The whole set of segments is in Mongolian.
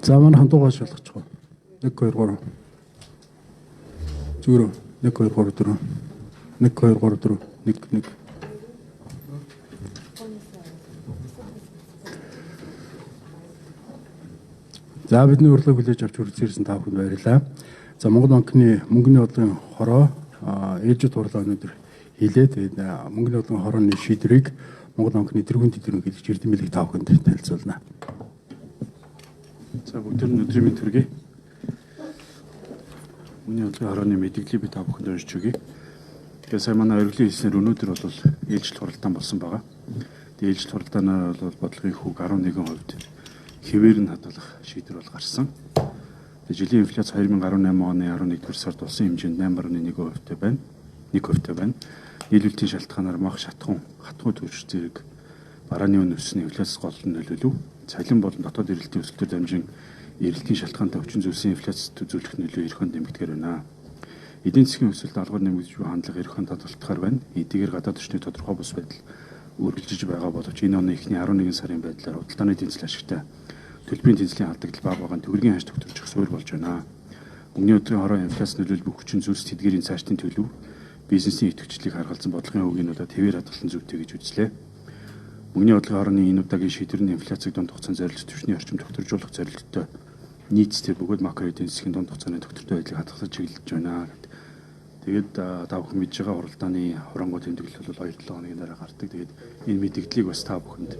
За манайхан дуугаа шалгачих уу. 1 2 3. Зүгээр үү? 1 2 3 4. 1 2 3 4 1 1. За бидний урилгыг хүлээж авч хүрэлцэн ирсэн та бүхэнд баярлалаа. За Монгол банкны мөнгөний бодлогын хороо ээлжит хурлаа өнөөдөр хийлээ. Тэгээд мөнгөний бодлогын хорооны шийдвэрийг Монгол банкны тэргүүн дэд ерөнхийлөгч Эрдэнэ та бүхэнд танилцуулна. За бүгдээр нь өдрийн мэнд хүргэе. Мөнгөний бодлогын хорооны мэдээллийг би та бүхэнд уншиж өгье. Тэгэхээр сая манай оргилын хэлснээр өнөөдөр бол ээлжит хуралдаан болсон байгаа. Тэгээд ээлжит хуралдаанаар бол бодлогын хүүг 11% хэвээр нь хадгалах шийдвэр бол гарсан. Тэгээд жилийн инфляц 2018 оны 11-р сард улсын хэмжээнд 8.1% байна. 1% байна. Нийлүүлэлтийн шалтгаанаар мах шатхуун, хатгуу төвш зэрэг барааны үн өссөний инфляц гол нь нөлөөлөв. Цалин болон дотоод эрэлтийн өсөлтөөр дамжин эрэлтийн шалтгаантай хүчин зүйлсийн инфляцид үзүүлэх нөлөө эх онд нэмэгдэхээр байна. Эдийн засгийн өсөлт алгаар нэмэгдэж буй хандлага эх онд хадгалагдахаар байна. Эдгээр гадаад орчны тодорхой бус байдал үргэлжиж байгаа боловч энэ оны эхний 11 сарын байдлаар худалдааны тэнцэл ашигтай төлбөрийн тэнцлийн алдагдал бага байгаа нь төгрөгийн ханш төгтөрчих суурь болж байна. Мөнгөний өдрийн хороо инфляц нөлөөлөл бүх хүчин зүйлс тэдгээрийн цаашдын төлөв бизнесийн идэвхжлийг харгалзан бодлогын хүүгийн удаа твээр хадгалсан зүйтэй гэж үзлээ. Мөнгөний бодлогын хорооны энэ удаагийн шийдвэр нь инфляцийг дунд хугацаанд зорилт түвшний орчим тогтворжуулах зорилттой нийцтэй бөгөөд макро эдийн засгийн дунд хугацааны тогтвортой байдлыг хадгалах чиглэж байна гэд. Тэгээд та бүхэн мэдж байгаа хуралдааны хураангуй тэмдэглэл бол 2-7 хоногийн дараа гардаг. Тэгээд энэ мэдээллийг бас та бүхэнд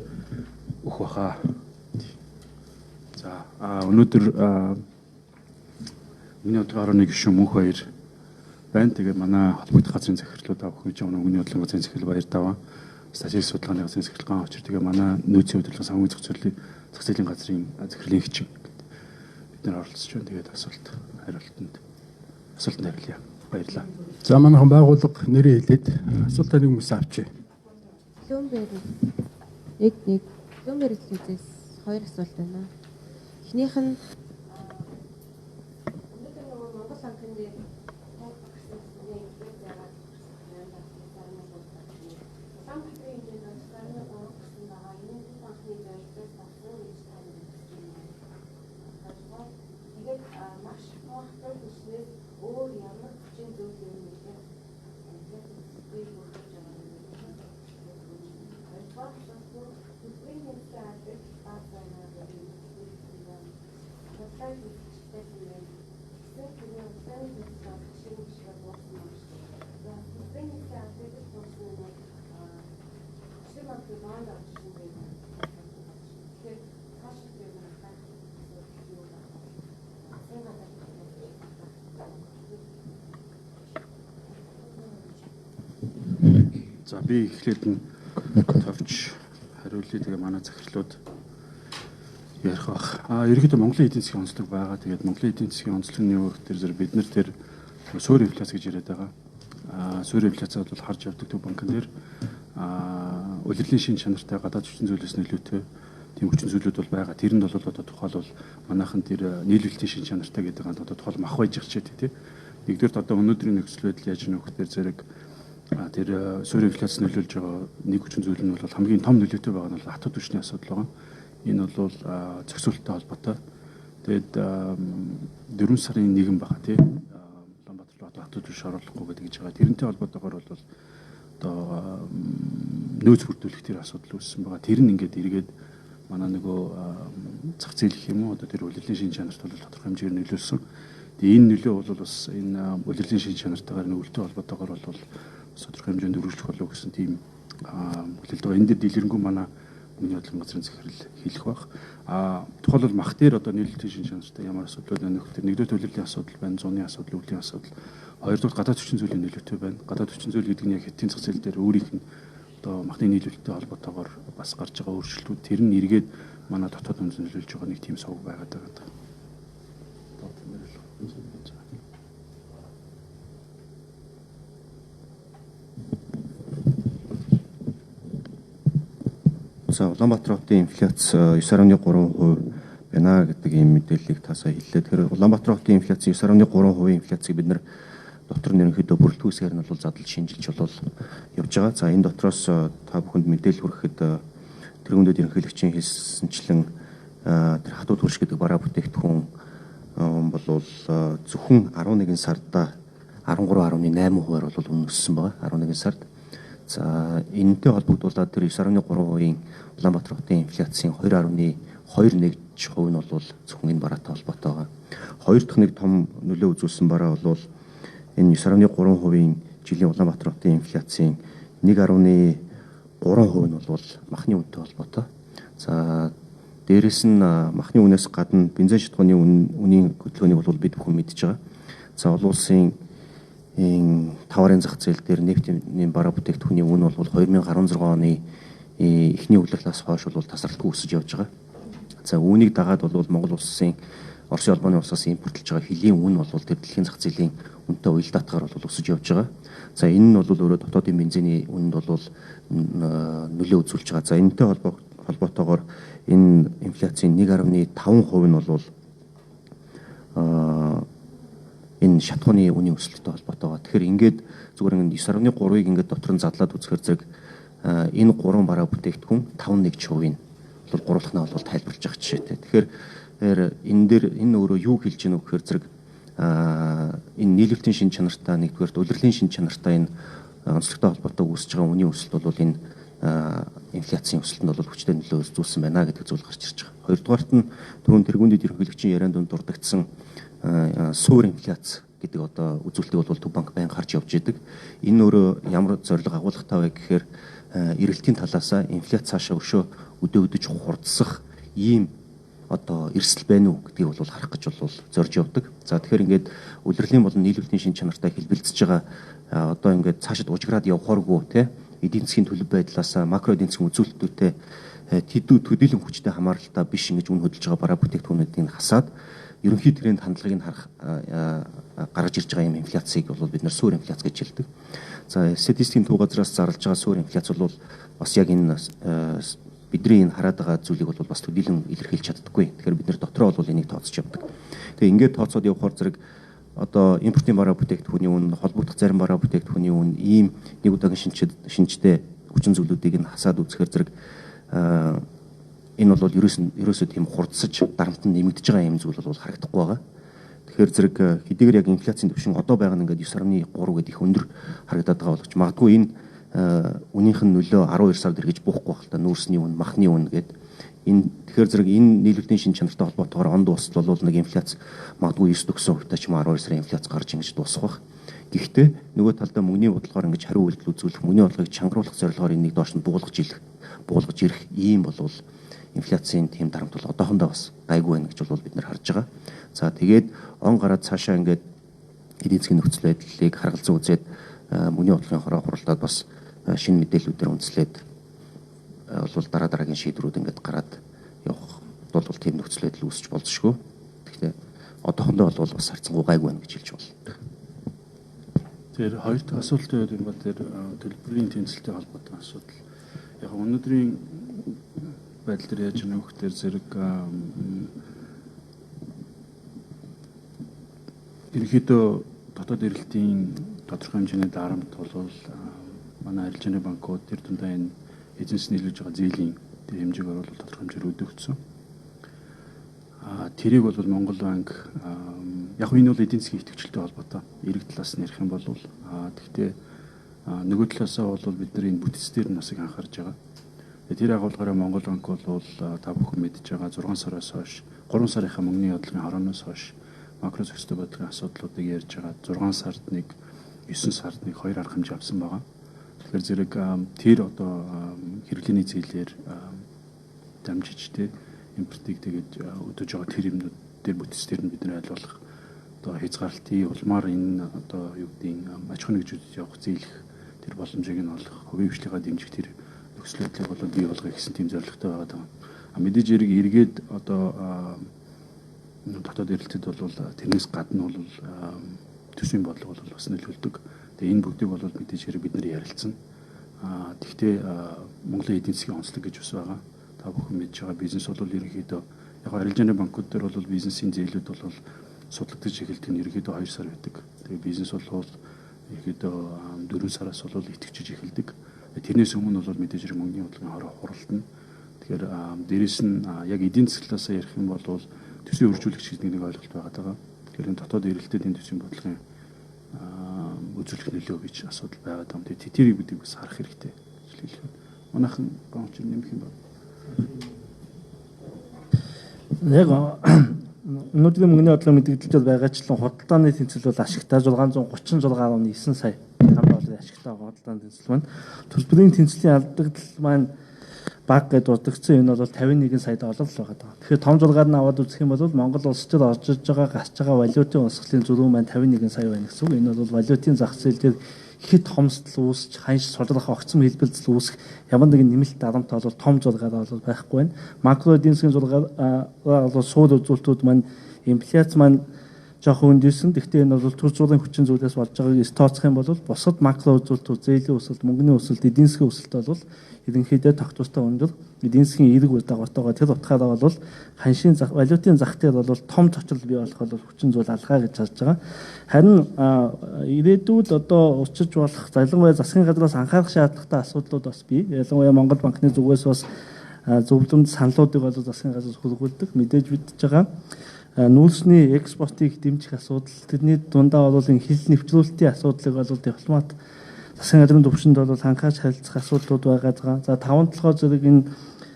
өгөх баха. За өнөөдөр мөнгөний бодлогын хорооны гишүүн Мөнх Баяр байна. Тэгээд манай холбогдох газрын захирлууд та бүхэн мэдж байгаа мөнгөний бодлогын газрын захирал Баяр Даваа, статистик судалгааны газрын захирал Ган Очир, тэгээ манай нөөцийн удирдлага санхүүгийн зах зээлийн газрын захирлын хчин бид нар оролцож байна. Тэгээд асуулт хариултанд хариулъя. Баярлалаа. За манайхан байгууллага нэрээ хэлээд асуултаа нэг хүмүүс авчээ. Bloomberg 1 1 Bloomberg телевизээс хоёр асуулт байна. Эхнийх нь өнөөдөр нөгөө Монгол банкн дээр тайлбарласан инфляц яагаад Улаанбаатарын хэмжээнд 7.3 гэсэн байгаа. Энэ нь банкны зорилгоос болсон гэж та мэдэж байна. Хоёрдугаар тэгээд маш хатуу түвшнээс өөр ямар хүчин зүйл юм нэлээд инфляцийг бүрдүүлж байгаа юм бэ? Хоёрдугаар асуулт нь төлбөрийн тэнцлийн алдагдал бага байна гэдэг худалдаа хийгчтэй юм байна. Тэгсэн тэрний худалдааны тэнцэл бол жишээ нь жишээ буусан юм шиг. За төлбөрийн тэнцлийн алдагдал буусан нь жишээ банкны бонд авч ирсэн байх. Тэгэхээр цааш юу байх вэ? Юу байх вэ? Засгийн газар. За би эхлээд нь товч хариулъя. Тэгээ манай захирлууд ярих бах. Ерөнхийдөө Монголын эдийн засгийн онцлог байгаа. Тэгээд Монголын эдийн засгийн онцлог нь юу гэхээр зэрэг бид нар тэр суур инфляц гэж яриад байгаа. Суур инфляцаа бол харж явдаг төв банкн дээр улирлын шин чанартай гадаад хүчин зүйлээс нөлөөтэй тийм хүчин зүйлүүд бол байгаа. Тэрэнд бол одоо тухайлбал манайхан тэр нийлүүлэлтийн шин чанартай гэдэг нь одоо тухайл мах байж байгаа ч тий. Нэгдүгээрт одоо өнөөдрийн нөхцөл байдал яаж нөх гэхээр зэрэг тэр суур инфляц нөлөөлж байгаа нэг хүчин зүйл нь бол хамгийн том нөлөөтэй байгаа нь бол хатуу түвшний асуудал байгаа. Энэ бол зохицуулттай холбоотой. Тэгээд 4 сарын 1 байгаа тий. Улаанбаатар руу одоо хатуу түвш оруулахгүй гэдэг гэж байгаа. Тэрнтэй холбоотойгоор бол одоо нөөц бүрдүүлэх тэр асуудал үүссэн байгаа. Тэр нь ингээд эргээд манай нөгөө зах зээл гэх юм уу одоо тэр улирлын шин чанарт бол тодорхой хэмжээгээр нөлөөлсөн. Тэгээ энэ нөлөө бол бас энэ улирлын шин чанартайгаар нөлөөтэй холбоотойгоор бол тодорхой хэмжээнд өргөжлөх болов гэсэн тийм хүлээлт байгаа. Энэ дээр дэлгэрэнгүй манай мөнгөний бодлогын газрын захирал хэлэх байх. Тухайлбал мах дээр одоо нийлүүлэлтийн шин чанартай ямар асуудлууд байна вэ гэхээр нэгдүгээр төлөвлөлийн асуудал байна, зуны асуудал, өвлийн асуудал. Хоёрдугаар гадаад хүчин зүйлийн нөлөөтэй байна. Гадаад хүчин зүйл гэдэг нь яг хэдийн зах зээл дээр өөрийнх нь одоо махны нийлүүлэлттэй холбоотойгоор бас гарч байгаа өөрчлөлтүүд тэр нь эргээд манай дотоод үнэ нөлөөлж байгаа нэг тийм сувг байгаад байгаа. За Улаанбаатар хотын инфляц 9.3% байна гэдэг ийм мэдээллийг та сая хэллээ. Тэгэхээр Улаанбаатар хотын инфляцийн 9.3% инфляцийг бид нар дотор нь ерөнхийдөө бүрэлдэхүүнсээр нь бол задлж шинжилж бол явж байгаа. За энэ дотроос та бүхэнд мэдээлэл хүргэхэд тэргүүндэд ерөнхийлөгчийн хэлсэнчлэн тэр хатуу түлш гэдэг бараа бүтээгдэхүүн бол зөвхөн 11 сарда 13.8%-аар бол үнэ өссөн байгаа. 11 сард. За энэтэй холбогдуулаад тэр 9.3%-ийн Улаанбаатар хотын инфляцийн 2.21% нь бол зөвхөн энэ бараатай холбоотой байгаа. Хоёр дахь нэг том нөлөө үзүүлсэн бараа бол энэ 9.3%-ийн жилийн Улаанбаатар хотын инфляцийн 1.3% нь бол махны үнэтэй холбоотой. За дээрэс нь махны үнээс гадна бензин шатхууны үнийн хөдөлгөөнийг бол бид бүхэн мэдж байгаа. За олон улсын таварын зах зээл дээр нефтийн бараа бүтээгдэхүүний үн бол 2016 оны эхний улирлаас хойш бол тасралтгүй өсөж явж байгаа. За үүнийг дагаад бол Монгол улсын Оросын холбооны улсаас импортлж байгаа хөлийн үн бол тэр дэлхийн зах зээлийн үнэтэй уялдаатгаар бол өсөж явж байгаа. За энэ нь бол өөрөө дотоодын бензиний үнэнд бол нөлөө үзүүлж байгаа. За энэтэй холбоотойгоор энэ инфляцийн 1.5% нь бол энэ шатхууны үнийн өсөлттэй холбоотой байгаа. Тэгэхээр ингээд зүгээр ингээд 9.3-ыг ингээд дотор нь задлаад үзэхээр зэрэг энэ гурван бараа бүтээгдэхүүн 5.1%-ийн бол гурвалхнаа бол тайлбарлаж байгаа жишээтэй. Тэгэхээр энэ дээр энэ өөрөө юу хэлж гэнэ вэ гэхээр зэрэг энэ нийлүүлэлтийн шин чанартай, нэгдүгээрт улирлын шин чанартай энэ онцлогтой холбоотой үүсэж байгаа үнийн өсөлт бол энэ инфляцийн өсөлтөнд бол хүчтэй нөлөө үзүүлсэн байна гэдэг зүйл гарч ирж байгаа. Хоёрдугаарт нь түрүүн тэргүүндэд ерөнхийлөгчийн ярианд дунд дурдагдсан суур инфляц гэдэг одоо үзүүлэлтийг бол Төв банк байнга харж явж идэг. Энэ өөрөө ямар зорилго агуулгатай вэ гэхээр эрэлтийн талаасаа инфляц цаашаа өшөө өдөө өдөж хурдсах ийм одоо эрсдэл байна уу гэдгийг бол харах гэж бол зорж явдаг. За тэгэхээр ингээд улирлын болон нийлүүлэлтийн шин чанартай хэлбэлзэж байгаа одоо ингээд цаашид ужиграад явхааргүй те эдийн засгийн төлөв байдлаасаа макро эдийн засгийн үзүүлэлтүүдтэй төдийлөн хүчтэй хамааралтай биш ингэж үн хөдөлж байгаа бараа бүтээгдэхүүнүүдийг хасаад ерөнхий тренд хандлагыг харах гаргаж ирж байгаа юм инфляцийг бол бид нар суур инфляц гэж хэлдэг. За статистикийн төв газраас зарлж байгаа суур инфляц бол бас яг энэ бидний энэ хараад байгаа зүйлийг бол бас төдийлөн илэрхийлж чаддаггүй. Тэгэхээр бид нар дотроо бол энийг тооцож явдаг. Тэгээ ингээд тооцоод явхаар зэрэг одоо импортын бараа бүтээгдэхүүний үн, холбогдох зарим бараа бүтээгдэхүүний үн ийм нэг удаагийн шинжтэй хүчин зүйлүүдийг нь хасаад үзэхээр зэрэг энэ бол ерөөсөө тийм хурдсаж дарамт нь нэмэгдэж байгаа юм зүйл бол харагдахгүй байгаа. Тэгэхээр зэрэг хэдийгээр яг инфляцийн түвшин одоо байгаа нь ингээд 9.3 гэдэг их өндөр харагдаад байгаа боловч магадгүй энэ үнийх нь нөлөө 12 сард эргэж буухгүй байх л та, нүүрсний үн, махны үн гээд энэ тэгэхээр зэрэг энэ нийлүүлэлтийн шин чанартай холбоотойгоор он дуустал бол нэг инфляц магадгүй 9-40% ч юм уу 12 сарын инфляц гарч ингэж дуусах байх. Гэхдээ нөгөө талдаа мөнгөний бодлогоор ингэж хариу үйлдэл үзүүлэх, мөнгөний бодлогыг чангаруулах зорилгоор энийг доош нь буулгаж ирэх ийм болвол инфляцийн тийм дарамт бол одоохондоо бас гайгүй байна гэж бол бид нар харж байгаа. За тэгээд он гараад цаашаа ингээд эдийн засгийн нөхцөл байдлыг харгалзан үзээд мөнгөний бодлогын хороо хуралдаад бас шинэ мэдээллүүдээр үндэслээд бол дараа дараагийн шийдвэрүүд ингээд гараад явах бол тийм нөхцөл байдал үүсч болзошгүй. Гэхдээ одоохондоо бол бас харьцангуй гайгүй байна гэж хэлж байна. Тэр хоёр дахь асуулт байд юм ба тэр төлбөрийн тэнцэлтэй холбоотой асуудал. Яг өнөөдрийн байдал дээр яаж байгаа вэ гэхээр зэрэг ерөнхийдөө дотоод эрэлтийн тодорхой хэмжээний дарамт бол манай арилжааны банкуд тэр дундаа энэ эзэнс нийлүүлж байгаа зээлийн тэр хэмжээгээр бол тодорхой хэмжээгээр өдөгдсөн. Тэрийг бол Монгол банк яг энэ бол эдийн засгийн идэвхжлэлтэй холбоотой. Эрэг талаас нь ярих юм бол тэгтээ нөгөө талаасаа бол бид нар энэ бүтэц дээр нь бас их анхаарч байгаа. Тэр агуулгаараа Монгол банк бол та бүхэн мэдж байгаа 6 сараас хойш 3 сарынхаа мөнгөний бодлогын хорооноос хойш макро зохистой бодлогын асуудлуудыг ярьж байгаа. 6 сард нэг, 9 сард нэг хоёр арга хэмжээ авсан байгаа. Тэгэхээр зэрэг тэр одоо хэрэглээний зээлээр дамжиж тэ импортыг тэгээд өдөж байгаа тэр юмнууд дээр бүтэц дээр нь бид нар аль болох одоо хязгаарлалтын улмаар энэ одоо юу гэдгийг аж ахуйн нэгжүүдэд явах зээлэх тэр боломжийг нь олох, хувийн хвшлийнхаа дэмжих тэр нөхцөл байдлыг бол бий болгох гэсэн тийм зорилготой байгаа даа. Мэдээж хэрэг эргээд одоо дотоод эрэлтэд бол тэрнээс гадна бол төсвийн бодлого бол бас нөлөөлдөг. Тэгээ энэ бүгдийг бол мэдээж хэрэг бид нар ярилцсан. Тэгтээ Монголын эдийн засгийн онцлог гэж бас байгаа. Та бүхэн мэдж байгаа бизнес бол ерөнхийдөө Яг арилжааны банкуд дээр бол бизнесийн зээлүүд бол судлагдаж эхэлдэг нь ерөнхийдөө 2 сар байдаг. Тэгээ бизнес бол ерөнхийдөө 4 сараас бол итгэжиж эхэлдэг. Тэрнээс өмнө бол мэдээж хэрэг мөнгөний бодлогын хороо хуралдана. Тэгэхээр дээрэс нь яг эдийн засглаасаа ярих юм бол төсвийн үржүүлэгч гэдэг нэг ойлголт байгаа даа. Тэгэхээр энэ дотоод эрэлтэд энэ төсвийн бодлогын үзүүлэх нөлөө гэж асуудал байгаа даа. Тэгээ тэрийг бид бас харах хэрэгтэй гэж хэлэх юм. Манайхан гонч нэмэх юм байна. Яг өнөөдрийн мөнгөний бодлого мэдэгдэлд байгаачлан худалдааны тэнцэл бол ашигтай 636.9 сая долларын ашигтай байгаа худалдааны тэнцэл маань. Төлбөрийн тэнцлийн алдагдал маань бага гэж дурдгдсан, энэ бол 51 сая доллар л байгаа даа. Тэгэхээр том зургаар нь аваад үзэх юм бол Монгол улс төр орж иж байгаа гарч байгаа валютын урсгалын зөрүү маань 51 сая байна гэсэн үг. Энэ бол валютын зах зээл дээр хэд хомсдол үүсч, ханш сулрах, огцом хэлбэлзэл үүсэх ямар нэгэн нэмэлт дарамт бол том зургаар бол байхгүй байна. Макро эдийн засгийн зургаар бол суур үзүүлэлтүүд маань инфляц маань жоохон өндөрсөн. Гэхдээ энэ бол төр зуурын хүчин зүйлээс болж байгааг эс тооцох юм бол бусад макро үзүүлэлтүүд, зээлийн өсөлт, мөнгөний өсөлт, эдийн засгийн өсөлт бол ерөнхийдөө тогтвортой өндөр, эдийн засгийн эерэг үр дагавартайгаа. Тэр утгаараа бол ханшийн зах, валютын зах дээр бол том цочрол бий болох бол хүчин зүйл алгаа гэж харж байгаа. Харин ирээдүйд одоо учирч болох, ялангуяа засгийн газраас анхаарах шаардлагатай асуудлууд бас бий. Ялангуяа Монгол банкны зүгээс бас зөвлөмж саналуудыг бол засгийн газраас хөргүүлдэг. Мэдээж мэдж байгаа нүүлсний экспортыг дэмжих асуудал, тэрний дундаа бол энэ хил нэвтрүүлэлтийн асуудлыг бол дипломат засгийн газрын түвшинд бол анхаарч харилцах асуудлууд байгаа. За таван толгой зэрэг энэ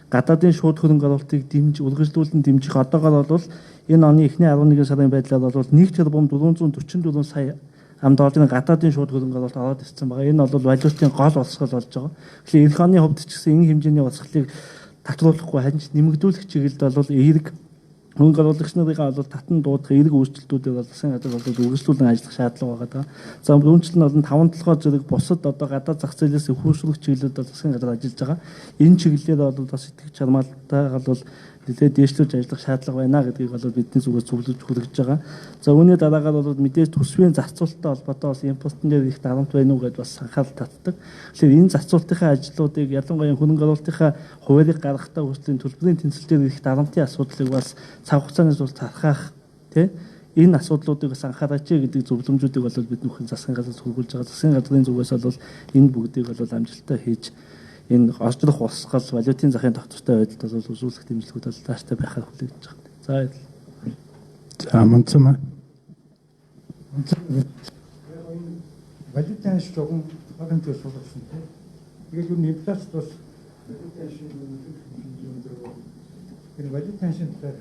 гадаадын шууд хөрөнгө оруулалтыг дэмж, үргэлжлүүлэн дэмжих одоогоор бол энэ оны эхний 11 сарын байдлаар бол 1 тэрбум 444 сая ам долларын гадаадын шууд хөрөнгө оруулалт ороод ирсэн байгаа. Энэ бол валютын гол урсгал болж байгаа. Тэгэхээр эх оны хувьд ч гэсэн энэ хэмжээний урсгалыг татруулахгүй харин нэмэгдүүлэх чиглэлд бол эерэг хөрөнгө оруулагч нарыгаа бол татан дуудах эерэг өөрчлөлтүүдээр бол засгийн газар бол үргэлжлүүлэн ажиллах шаардлага байгаа даа. За үүнчлэн нь бол таван толгой зэрэг бусад одоо гадаад зах зээлээс хөөшрөх чиглэлд бол засгийн газар ажиллаж байгаа. Энэ чиглэлээр бол бас итгэж чармаалтайгаа бол нэлээд дээшлүүлж ажиллах шаардлага байна гэдгийг бол бидний зүгээс зөвлөж хүргэж байгаа. За үүний дараагаар бол мэдээж төсвийн зарцуулалттай холбоотой бас импортын дээр их дарамт байна уу гэдээ бас анхаарал татдаг. Тэгэхээр энэ зарцуулалтынхаа ажлуудыг ялангуяа хөрөнгө оруулалтынхаа хуваарийг гаргахтаа хүртэл төлбөрийн тэнцэл дээр их дарамтын асуудлыг бас цаг хугацааны тулд тархаах тий энэ асуудлуудыг бас анхаараач гэдэг зөвлөмжүүдийг бол бид нөхөн засгийн газраас хүргүүлж байгаа. Засгийн газрын зүгээс бол энэ бүгдийг бол амжилттай хийж энэ орчлох урсгал валютын захын тогтвортой байдалд бол үзүүлэх дэмжлэгүүд бол цаашдаа байхаар хүлээгдэж байгаа. За баярлалаа. За Мунцам. Валютын ханш жоохон бага хэмжээгээр суулгасан тийм. Тэгээд юу инфляц бас валютын ханшийн хэмжээ өндөр. Энэ валютын ханшийн талаар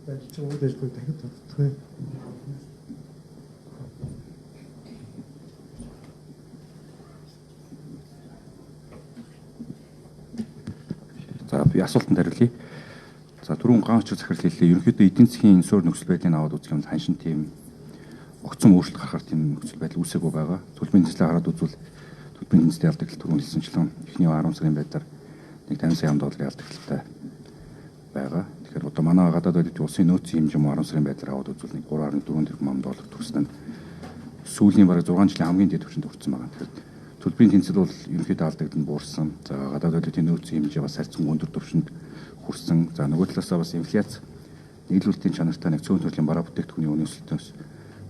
ажиллаж байгаа үйл ажиллагааг дахид тодтох. За би асуултанд хариулъя. За түрүүн ган өчиг захирал хэллээ. Ерөнхийдөө эдийн засгийн суурь нөхцөл байдлыг аваад үзэх юм бол ханшин тийм огцом өөрчлөлт гарахар тийм нөхцөл байдал үүсээгүй байгаа. Төлбөрийн тэнцлээ хараад үзвэл төлбөрийн тэнцлийн алдагдал түрүүн хэлсэнчлэн эхний 10 сарын байдлаар нэг 50 сая долларын алдагдaltaй байгаа. Тэгэхээр одоо манай гадаад валютын улсын нөөцийн хэмжээ мөн 10 сарын байдлаар аваад үзвэл нэг 3.4 тэрбум доллар төгснө. Сүүлийн бараг 6 жилийн хамгийн дээд түвшинд хүрсэн байгаа. Тэгэхээр төлбөрийн тэнцэл бол ерөнхийдөө алдагдал нь буурсан. За гадаад валютын нөөцийн хэмжээ бас харьцангуй өндөр түвшинд хүрсэн. За нөгөө талаасаа бас инфляц нийлүүлэлтийн чанартай нэг цөөн төрлийн бараа бүтээгдэхүүний үнийн өсөлтөөс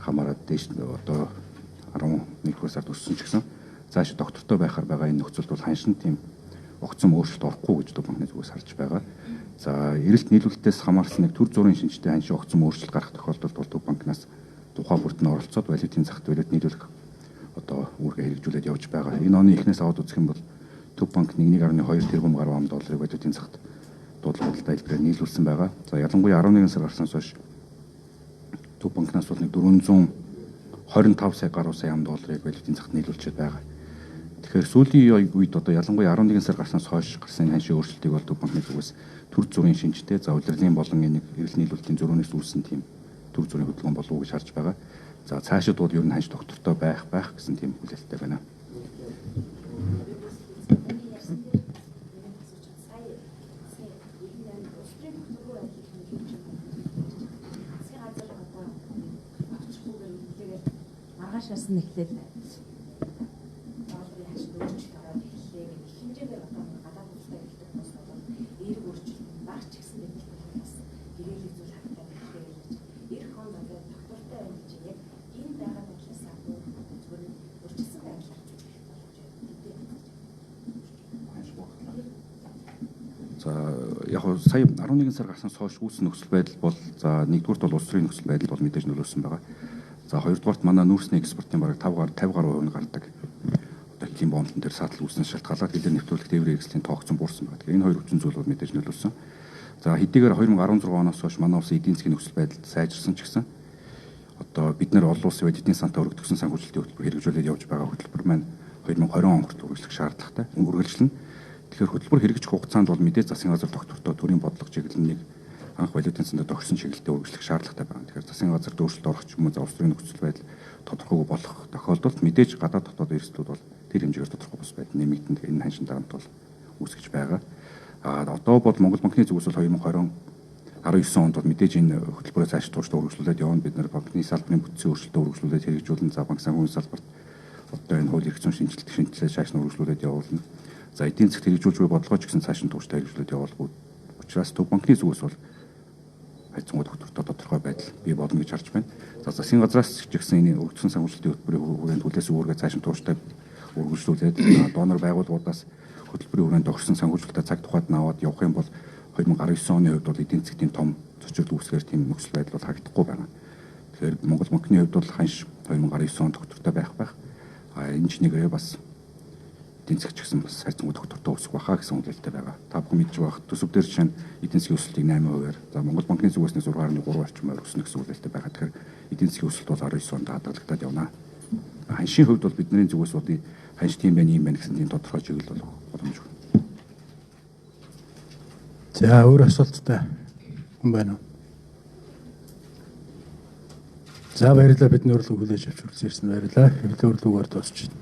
хамаарат дээш одоо 11-р сард өссөн ч гэсэн цааш доктортой байхаар байгаа энэ нөхцөлд бол ханшин тийм огцом өөрчлөлт орохгүй гэж Төв банкны зүгээс харж байгаа. За эрэлт нийлүүлэлтээс хамаарсан нэг төр зургийн шинжтэй ханшин огцом өөрчлөлт гарах тохиолдолд бол Төв банкнаас тухай бүрт нь оролцоод валютын захт валют нийлүүлэх одоо үүргээ хэрэгжүүлээд явж байгаа. Энэ оны эхнээс аваад үзэх юм бол Төв банк 1.2 тэрбум гаруй ам долларыг валютын захт дуудлага худалдаа хэлбэрээр нийлүүлсэн байгаа. За ялангуяа 11 сар гарснаас хойш Төв банкнаас бол нэг 425 сая гаруй сая ам долларыг валютын захт нийлүүлчихэд байгаа. Тэгэхээр сүүлийн үед одоо ялангуяа 11 сар гарснаас хойш гарсан ханшийн өөрчлөлтийг бол Төв банкны зүгээс төр зургийн шинжтэй за улирлын болон энэ эрэлт нийлүүлэлтийн зөрүүнээс үүссэн тийм төр зургийн хөдөлгөөн болов уу гэж харж байгаа. За цаашид бол ер нь ханш доктортой байх гэсэн тийм хүлээлттэй байна. Маргаашаас нь эхлээл долларын ханшид өөрчлөлт ороод эхэллээ гэх хэмжээгээр одоо гадаад худалдаа эрхлэх хүмүүс бол эерэг өөрчлөлт баг ч гэсэн бид нар бас Яг сая 11 сар гарсан хойш үүссэн нөхцөл байдал бол за нэгдүгüрт бол улс төрийн нөхцөл байдал бол мэдээж нөлөөлсөн байгаа. За хоёрдугаарт манай нүүрсний экспортын бараг 50 гаруй хувь нь гардаг. Одоо хэлийн бомтон дээр саатал үүснээс шалтгаалаад хэлээр нэвтрүүлэх тээврийн хэрэгслийн тоогцсон буурсан байгаа. Тэгэхээр энэ хоёр хүчин зүйл бол мэдээж нөлөөлсөн. За хэдийгээр 2016 оноос хойш манай улсын эдийн засгийн нөхцөл байдал сайжирсан ч гэсэн одоо бид нэр олон улсын валютын сантай өргөдгсөн санхүүжилтийн хөтөлбөр хэрэгжүүлээд явж байгаа хөтөлбөр маань 2020 он хүртэл үргэлжлэх шаардлагатай. Үргэлжлэнэ. Тэгэхээр хөтөлбөр хэрэгжих хугацаанд бол мэдээж засгийн газар тогтвортой төрийн бодлого чиглэл нэг анх валютын сантай тохирсон чиглэлтэй үргэлжлэх шаардлагатай байна. Тэгэхээр засгийн газар өөрчлөлт орох ч юм уу улс төрийн нөхцөл байдал тодорхойгүй болох тохиолдолд мэдээж гадаад дотоод эрсдлүүд бол тэр хэмжээгээр тодорхой бус байдал нэмэгдэн. Тэгэхээр энэ ханшин дарамт бол үүсгэж байгаа. А одоо бол Монгол банкны зүгээс бол 2020 19 онд бол мэдээж энэ хөтөлбөрөө цааш тууштай үргэлжлүүлээд явна. Бид нар банкны салбарын бүтцийн өөрчлөлтөө үргэлжлүүлээд хэрэгжүүлнэ. За банк санхүүгийн салбарт одоо энэ хууль эрх зүйн шинжилэлт шинжилгээ цааш нь үргэлжлүүлээд явуулна. За эдийн засгт хэрэгжүүлж буй бодлогоо ч гэсэн цааш нь тууштай хэрэгжүүлээд явуулах учраас Төв банкны зүгээс бол хайцсангууд хөтөлбөртөө тодорхой байдал бий болно гэж харж байна. За засгийн газраас ч гэсэн энэ өргөдсөн санхүүжилтийн хөтөлбөрийн хүрээнд хүлээс үүргээ цааш нь тууштай үргэлжлүүлээд донор байгууллагуудаас хөтөлбөрийн хүрээнд тохирсон санхүүжилтээ цаг тухайд нь аваад явах юм бол 2019 оны хувьд бол эдийн засгийн том зочирдол үүсгээр тийм нөхцөл байдал бол харагдахгүй байна. Тэгэхээр Монгол банкны хувьд бол ханш 2019 он тогтвортой байх байх. А энэ ч нэгрээ бас эдийн засгч гэсэн бас хайцсангууд тогтвортой өсөх байхаа гэсэн хүлээлттэй байгаа. Та бүхэн мэдж байгаа төсөв дээр жишээ нь эдийн засгийн өсөлтийг 8%-аар, за Монгол банкны зүгээс нь 6.3 орчмоор өснө гэсэн хүлээлттэй байгаа. Тэгэхээр эдийн засгийн өсөлт бол 19 онд хадгалагдаад явна. Ханшийн хувьд бол бидний зүгээс бол ханш тийм байна, ийм байна гэсэн тийм тодорхой чиглэл бол боломжгүй. За өөр асуулттай хүн байна уу? За баярлалаа, бидний урилгыг хүлээж авч хүрэлцэн ирсэн баярлалаа. Хэвлэлийн урилгаар дуусч байна.